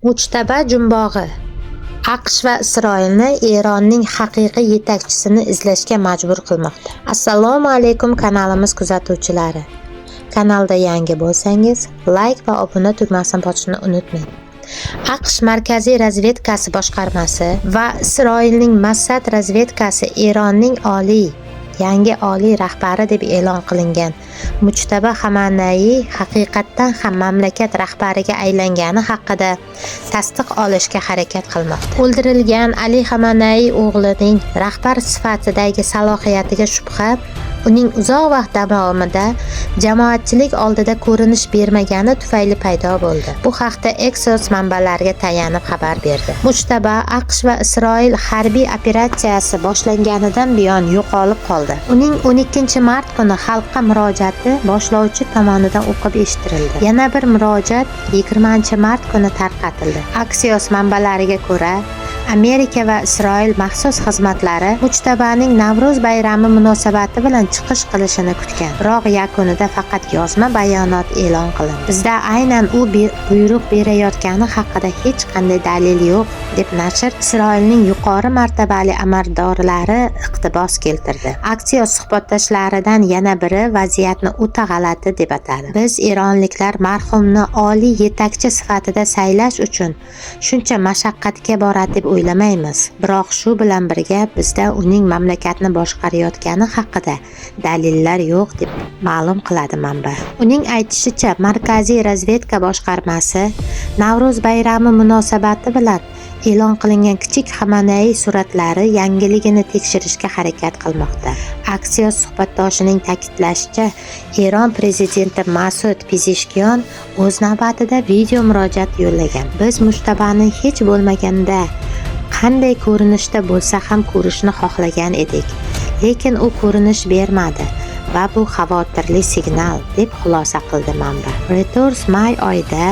Mujtaba jumbog'i: AQSh va Isroilni Eronning haqiqiy yetakchisini izlashga majbur qilmoqda. Assalomu alaykum, kanalimiz kuzatuvchilari. Kanalda yangi bo'lsangiz, like va obuna tugmasini bosishni unutmang. AQSh Markaziy razvedkasi boshqarmasi va Isroilning Mossad razvedkasi Eronning yangi oliy rahbari deb e'lon qilingan Mujtaba Xamanaiy haqiqatdan ham mamlakat rahbariga aylangani haqida tasdiq olishga harakat qilmoqda. O'ldirilgan Ali Xamanaiy o'g'lining rahbar sifatidagi salohiyatiga shubha uning uzoq vaqt davomida jamoatchilik oldida ko'rinish bermagani tufayli paydo bo'ldi. Bu haqda Axios manbalariga tayanib xabar berdi. Mujtaba AQSh va Isroil harbiy operatsiyasi boshlanganidan buyon yo'qolib qoldi. Uning 12 mart kuni xalqqa murojaati boshlovchi tomonidan o'qib eshittirildi. Yana bir murojaat 20 mart kuni tarqatildi. Axios manbalariga ko'ra, Amerika va Isroil maxsus xizmatlari Mujtabaning Navro'z bayrami munosabati bilan chiqish qilishini kutgan. Biroq yakunida faqat yozma bayonot e'lon qilindi. "Bizda aynan u buyruq berayotgani haqida hech qanday dalil yo'q", deb nashr Isroilning yuqori martabali amaldorlari iqtibos keltirdi. Axios suhbatdoshlaridan yana biri vaziyatni o'ta g'alati deb atadi. "Biz eronliklar marhumni oliy yetakchi sifatida saylash uchun shuncha mashaqqatga boradi deb o'ylamaymiz. Biroq shu bilan birga bizda uning mamlakatni boshqarayotgani haqida dalillar yo'q", deb ma'lum qiladi manba. Uning aytishicha, Markaziy razvedka boshqarmasi Navro'z bayrami munosabati bilan e'lon qilingan kichik Xamanaiy suratlari yangiligini tekshirishga harakat qilmoqda. Axios suhbatdoshining ta'kidlashicha, Eron prezidenti Masud Pezeshkiyon o'z navbatida video murojaat yo'llagan. "Biz Mujtabani hech bo'lmaganda qanday ko'rinishda bo'lsa ham ko'rishni xohlagan edik. Lekin u ko'rinish bermadi va bu xavotirli signal", deb xulosa qildi manba. Reuters may oyida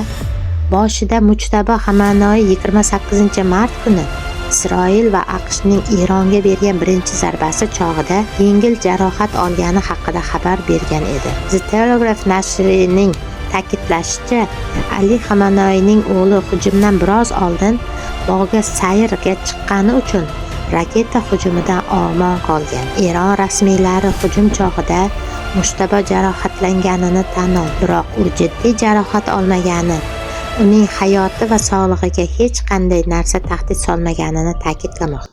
boshida Mujtaba Xamanaiy 28 mart kuni Isroil va AQShning Eronga bergan birinchi zarbasi chog'ida yengil jarohat olgani haqida xabar bergan edi. The Telegraph nashrining ta'kidlashicha, Ali Xamanaiyning o'g'li hujumdan biroz oldin bog'ga sayrga chiqqani uchun raketa hujumidan omon qolgan. Eron rasmiylari hujum chog'ida Mujtaba jarohatlanganini tan oldi, biroq u jiddiy jarohat olmagani, uning hayoti va sog'lig'iga hech qanday narsa tahdid solmaganini ta'kidlamoqda.